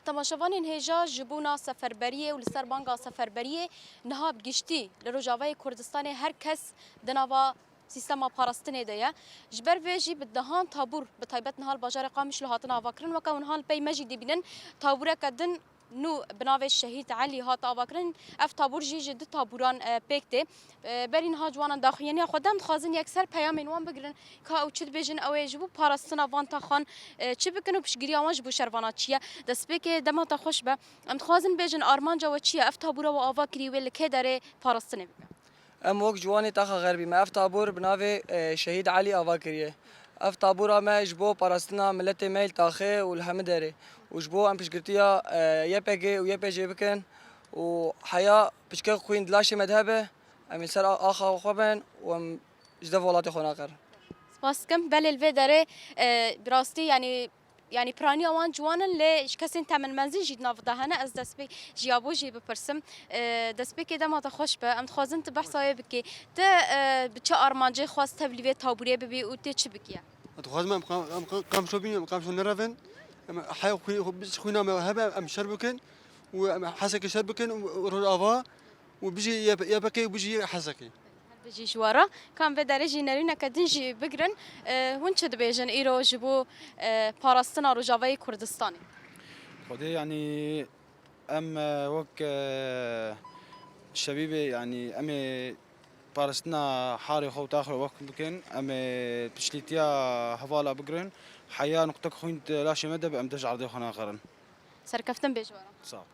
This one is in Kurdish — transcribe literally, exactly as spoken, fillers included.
Temaşevanên hêja, ji bona seferberiyê û li ser banga seferberiyê niha bi giştî li Rojavayê Kurdistanê her kes di nava sîstema parastinê de ye. Ji ber vê jî bi dehan tabûr, bi taybet niha li bajarê Qamişlo hatin avakirin, weke hûn niha li pey me jî dibînin, tabûreke din nû bi navê Şehîd Elî hat avakirin. Ev tabûr jî ji du tabûran, e, pêk tê. E, berî niha ciwanan daxuyaniya xwe, em dixwazin yekser peyamên wan bigirin, ka ew çi dibêjin, ew ê ji bo parastina van taxan, e, çi bikin û piştgiriya wan ji bo şervana çi ye. Destpêkê dema te xweş be. Em dixwazin bêjin armanca we çi ye? Ev tabûra we ava kirî wê li kê derê parastinê bibe? Em wek ciwanê taxa Xerbî me ev tabûr bi navê, e, Şehîd Elî ava kiriye. Ev tabûra me ji bo parastina miletê me li taxê û li hemî derê û ji bo em piştgirtiya, e, Y P G û Y P J bikin û heya piçke xwîn di laşê me de hebe, em ê ser a-, axa xwe bên û em ji dev welatê xwe naxerin. Spas dikim. Belê li vê derê, e, bi rastî, yanî, yanî piraniya wan ciwan in, lê ji kesên temin mezin jî di nav de hene. Ez destpêk ji ya bo jî bipirsim. E, destpêkê dema te xweş be. Em dixwazin tu behsa wê bikî. Tu, e, bi çi armancê xwest tevlî vê tabûrê bibî û tê çi bikiye? Dixwazim em qam-, em qam-, qamşo bînin, em qamşo nerevin. Em heya xwî-, xwî-, xwîna me hebe, em şer bikin û em Hesekê şer bikin û Rojava û bijî Y P G û bijî Hesekê. Her bijî ji we re. Ka em vê derê jî nerîneke din jî bigirin. E, hûn çi dibêjin îro ji bo, e, parastina Rojavayê Kurdistanê? Xwedê, yanî, em, e, wek, e, şebîbê, yanî, em ê parastina harê xwe û taxê xwe wek bikin. Em ê piştîtiya hevala bigirin. Heya nuqtek xwîn di laşê me de be, em dest ji erdê xwe naxerin. Serkeftin bê ji we re. Sağ ol.